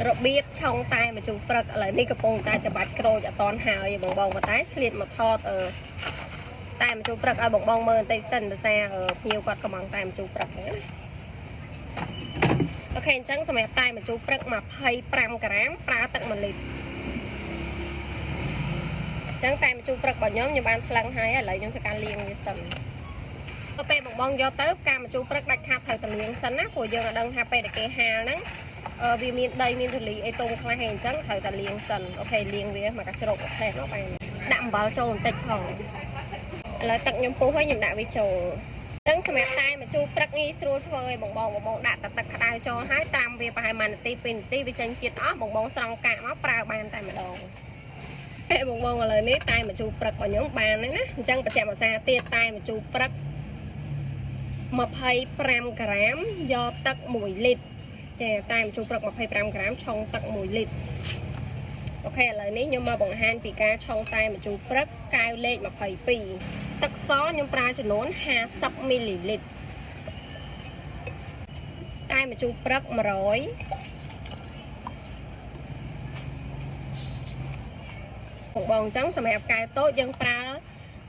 របៀបឆុងតែម្ជូរព្រឹកឥឡូវនេះកំពុងតែច្បាច់ក្រូចអត់តន់ហើយបងបងប៉ុន្តែឆ្លៀតមកថតអឺតែម្ជូរព្រឹកឲ្យបងបងមើលបន្តិចសិនដោយសារអឺភ្ញៀវគាត់កំងតែម្ជូរព្រឹកហ្នឹងណាOK អញ្ចឹងសម្រាប់តែម្ជូរព្រឹក25ក្រាមប្រើទឹក1លីត្រអញ្ចឹងតែម្ជូរព្រឹករបស់ខ្ញុំខ្ញុំបានថ្លឹងហើយឥឡូវខ្ញុំធ្វើការលាងវាសិនទៅពេលបងបងយកទៅផ្កាម្ជូរព្រឹកដាច់ខាតត្រូវតែលាងសិនណាព្រោះយើងអត់ដឹងថាពេលដែលគេហាលហ្នឹងអឺវាមានដីមានធូលីអីទុំខ្លះហើយអញ្ចឹងត្រូវតែលាងសិន OK លាងវាមកកាជ្រោក OK មកបានដាក់អំបិលចូលបន្តិចផងឥឡូវទឹកខ្ញុំពុះហើយខ្ញុំដាក់វាចូលអញ្ចឹងសម្រាប់តែម្ជូរព្រឹកងាយស្រួលធ្វើឲ្យបងបងបងបងដាក់តែទឹកក្តៅចូលហើយតាមវាប្រហែល1នាទី2នាទីវាចេញជាតិអស់បងបងស្រង់កាកមកប្រើបានតែម្ដងហេបងបងឥឡូវនេះតែម្ជូរព្រឹករបស់ខ្ញុំបានហ្នឹងណាអញ្ចឹងបញ្ជាក់ភាសាទៀតតែម្ជូរព្រឹក25ក្រាមយកទឹក1លីត្រចាតែម្ជូរព្រឹក25ក្រាមឆុងទឹក1លីត្រ OK ឥឡូវនេះខ្ញុំមកបង្ហាញពីការឆុងតែម្ជូរព្រឹកកែវលេខ22ទឹកស្ករខ្ញុំប្រើចំនួន50មីលីលីត្រតែម្ជូរព្រឹក100បងបងអញ្ចឹងសម្រាប់កែវតូចយើងប្រើ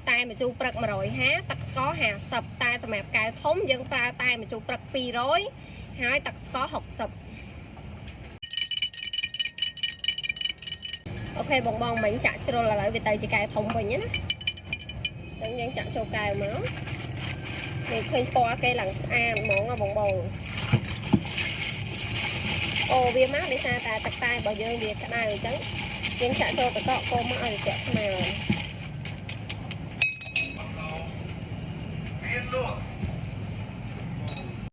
តែម្ជូរព្រឹក150ទឹកស្ករ50តែសម្រាប់កែវធំយើងប្រើតែម្ជូរព្រឹក200ហើយទឹកស្ករ60OK បងបងមិញចាក់ជ្រុលឥឡូវវាទៅជាកែវធំវិញណាអញ្ចឹងយើងចាក់ចូលកែវមកនេះឃើញពណ៌គេឡើងស្អាតហ្មងបងបងអូវាមកដោយសារតែទឹកតែរបស់យើងវាក្តៅអញ្ចឹងយើងចាក់ចូលទឹកកកកូរមកឲ្យត្រជាក់ស្មើ មានលក់